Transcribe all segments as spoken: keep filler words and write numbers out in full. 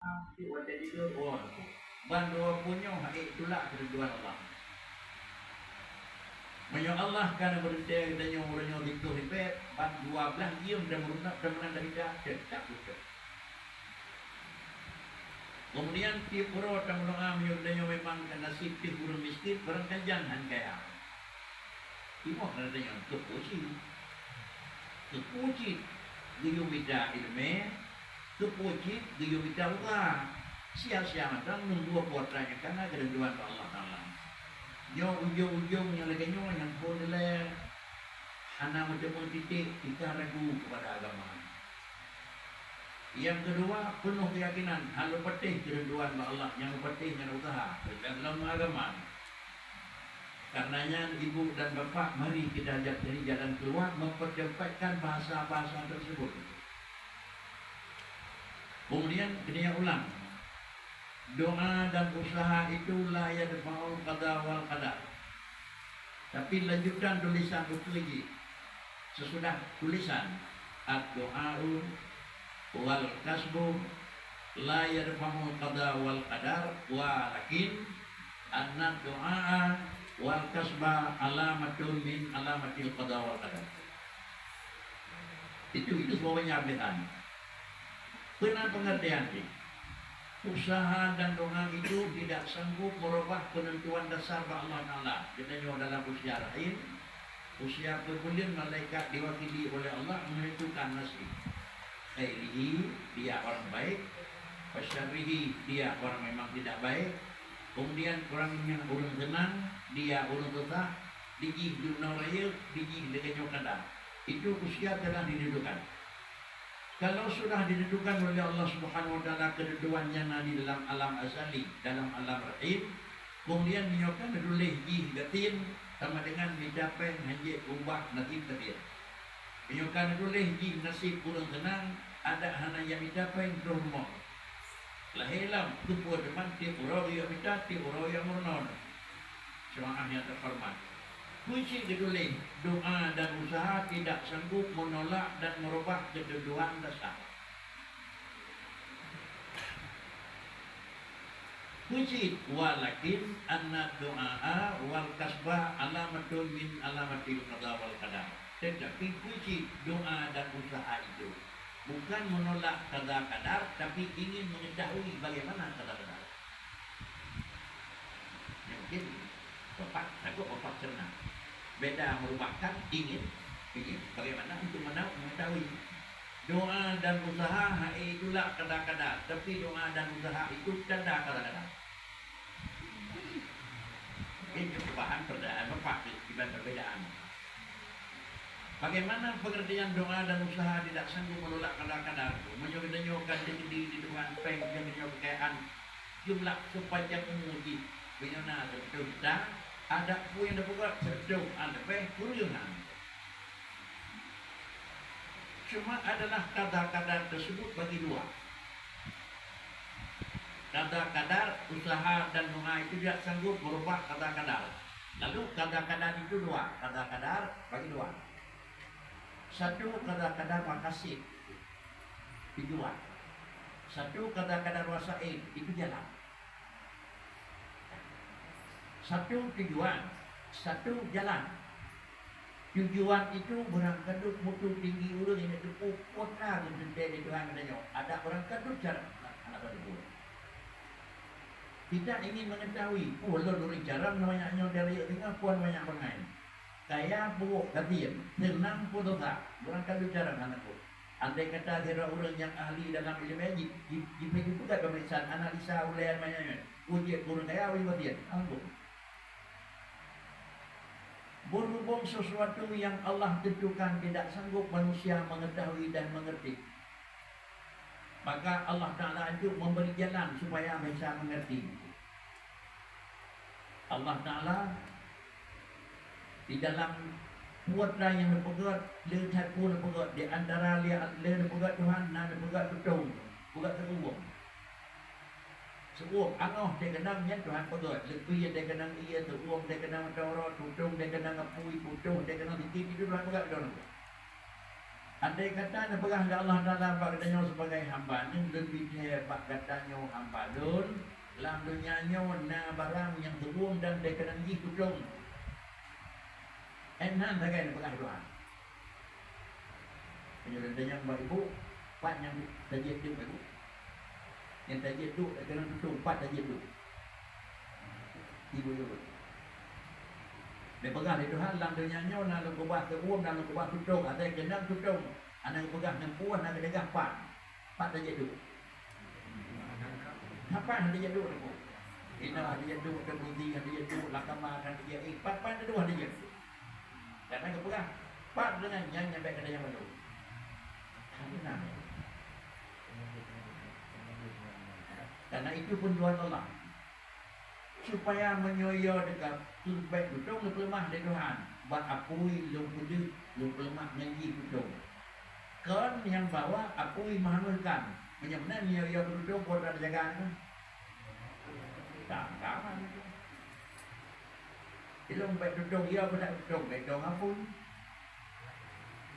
Watèe jideuh, oh, ban dua pue nyoe hana tulak keuridhoan Allah. Meunyoe Allah ka neumeurintèe geutanyoe uroe nyoe dikeue ribèt, ban dua blaih jeuem dan meurunok dan meunan dari dah, teutab beutôi. Keumudian, tiep uroe tameudoa, meunyoe geutanyoe memang ka nasib teuh ureueng miskin, barangkajan han kaya. Timoh na tanyoe, keupeue cit? Keupeue cit geuyue mita ileumèe? Keupeue cit geuyue mita usaha? Sia-sia mantong nunggu peue atra nyang ka na keuridhoan bak Allah Taala. Nyoe ujong-ujong nyang lagèe nyoe nyang phôn ilèe hana meuteumé titik tingkah ragu keupada agama. Nyang keudua, peunoh keuyakinan hana leupah keuridhoan bak Allah, nyang leupah nyan usaha dalam agama. Karena nyan, ibu dan bapak, mari kita cari jalan keluar memperdebatkan bahasa-bahasa tersebut. Kemudian, kena ulang, doa dan usaha itu la yadfa'ul qada wal qadar. Tapi lanjutan tulisan buku ini, sesudah tulisan, ad-du'a'u wal kasbu la yadfa'ul qada wal qadar, walakin anna du'a'a wal kasba alamatun min alamatil qada wal qadar. Itu, itu semuanya ambil. Peuna pengertian jih? Usaha dan doa itu tidak sanggup merubah penentuan dasar bak Allah Taala. Geutanyoe dalam usia rahim, usia peubuleuen, malaikat diwakili oleh Allah menentukan nasib. Khairihi, dia orang baik. Wa syarrihi, dia orang memang tidak baik. Kemudian, kurang nyang ureueng seunang, dia ureueng susah. Dijih di unoe rayeuk, dijih lagèe nyoe kada. Itu usia telah ditentukan. Kalau sudah ditentukan oleh Allah Subhanahu wa Taala keutentuan nyang na di dalam alam azali, dalam alam rahim, kemudian meunyoe ka neutuléh jih gasien, sama dengan mita péng hanjeuet ubah nasib gasien. Meunyoe ka neutuléh jih nasib ureueng seunang, adak hana jak mita péng troh rumoh. Lahé lom, keupeue teuma tiep uroe geuyue mita, tiep uroe geuyue meurunoe. Jemaah yang terhormat, kunci geutuléh, doa dan usaha tidak sanggup menolak dan merubah ketentuan dasar. Kunci, walakin anna du'a'a wal kasba alamatun min alamatil qada wal qadar. Tetapi kunci doa dan usaha itu bukan menolak qada qadar, tapi ingin mengetahui bagaimana qada qadar. Mungkin bapak, takut bapak cerna. Beda merubahkan, ingin, ingin bagaimana untuk mena-, mengetahui. Doa dan usaha hana tulak qada qadar, tapi doa dan usaha itu tanda qada qadar. Mungkin perubahan perbedaan bapak di, di perbedaan. Bagaimana pengertian doa dan usaha tidak sanggup menolak qada qadar? Meunyoe geutanyoe ka dikeudi di Tuhan péng, geutanyoe kekayaan, jumlah sepanjang umu jih, meunyoe na seureutôh juta, adak peue nyang teupeugah seureutôh, ah, leubeh kureueng, ah. Cuma adalah qada qadar tersebut bagi dua. Qada qadar, usaha dan doa itu tidak sanggup merubah qada qadar. Lalu qada qadar itu dua, qada qadar bagi dua. Satu qada qadar makasib, tujuan. Satu qada qadar wasail, itu jalan. Satu tujuan, satu jalan. Tujuan itu barangkaduek mutu tinggi ureueng nyang teupeue peue atra geuteuntèe lé Tuhan geutanyoe. Adak barangkaduek cara hana teupeue. Kita ingin mengetahui, peue lôn ureueng carông na manyak nyoe dari singoh, peue manyak bangai. Kaya peue gasien, seunang peue susah, barangkaduek carông hana teupeue. Andai kata sidroe ureueng nyang ahli dalam ileumèe ji-, ji-, jipeuget pemeriksaan analisa ulèe manyang nyan, uji ureueng kaya, uji gasien, ampôn. Berhubung sesuatu yang Allah tentukan tidak sanggup manusia mengetahui dan mengerti, maka Allah Taala anjuk memberi jalan supaya bisa mengerti. Allah Taala di dalam peue atra nyang neupeugèt, le that peue neupeugèt, di antara le, le neupeugèt Tuhan, na neupeugèt tutong, peugèt seuuem. Seuuem, angoh dèh keunong nyan Tuhan peugèt, leupie dèh keunong ie, seuuem dèh keunong mata uroe, tutong dèh keunong apui, putôh dèh keunong sitiep, itu Tuhan peugèt keudroe. Andai kata neupeugah lé Allah Taala bak geutanyoe sibagai hamba, "Nyoe lôn pike bak geutanyoe hamba lôn, lam donya nyoe na barang nyang seuuem dan teukeunong jih tutong." Hana sagai neupeugah Tuhan. Meunyoe lôn tanyong bak ibu, pat nyang tajép duek, ibu? Nyang tajép duek, keunong tutong, pat tajép duek? Ibu jaweueb. Neupeugah lé Tuhan, "Lam donya nyoe na lôn keubah seuuem, na lôn keubah tutong, asai keunong tutong." Hana geupeugah, neupeugah, na geupeugah pat. Pat tajép duek? Hana pat tajép duek, ibu. Inoe tajép duek, teumudi tajép duek, lam kama tajép, eh, pat-pat tajép duek. Karena geupeugah, "Pat deungon nyan nyang bèk gata nyang bandum." Hana. Karena itu pun Tuhan Allah. Supaya meunyoe yo teuka bèk tutong, geupeuleumah lé Tuhan. Bak apui lôn peudeuh, lôn peuleumah ngon jih tutong. Kon nyang bahwa apui meuhangeuikan. Meunyoe meunan yo, yo tutong, kuasa jaga nyoe. Ka, ka aman. Ilôn bèk tutong, yo beudak tutong, bèk tutong apui.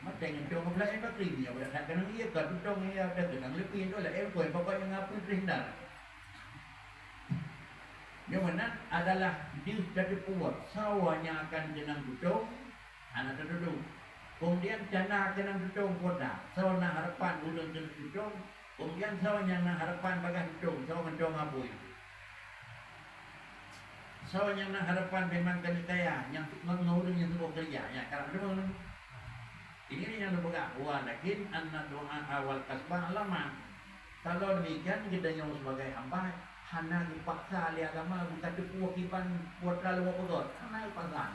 Maté ngon tutong beulai bakri, yo beudak that keunong, yo ka tutong, yo ka keunong leupie, tu lah, eh, pokoknya ngon apui terhindar. Nyang meunan adalah deuh tateupeue soe nyang akan keunong tutong, hana tatudu. Kemudian, hana keunong tutong kuasa, soe na harapan ulôn keunong tutong, kemudian soe nyang na harapan bagaih tutong, soe ngon tutong apui. Soe nyang na harapan memang keuneuk kaya, nyang ngon ureueng nyang tuboh keureuja, nyan karap deungoe. Ini nyang neupeugah, "Walakin anna du'a wal kasba alaman." Kalau demikian, geutanyoe sebagai hamba hana geupaksa lé agama geutateupeue kiban putra leumo peugöt, hana geupaksa.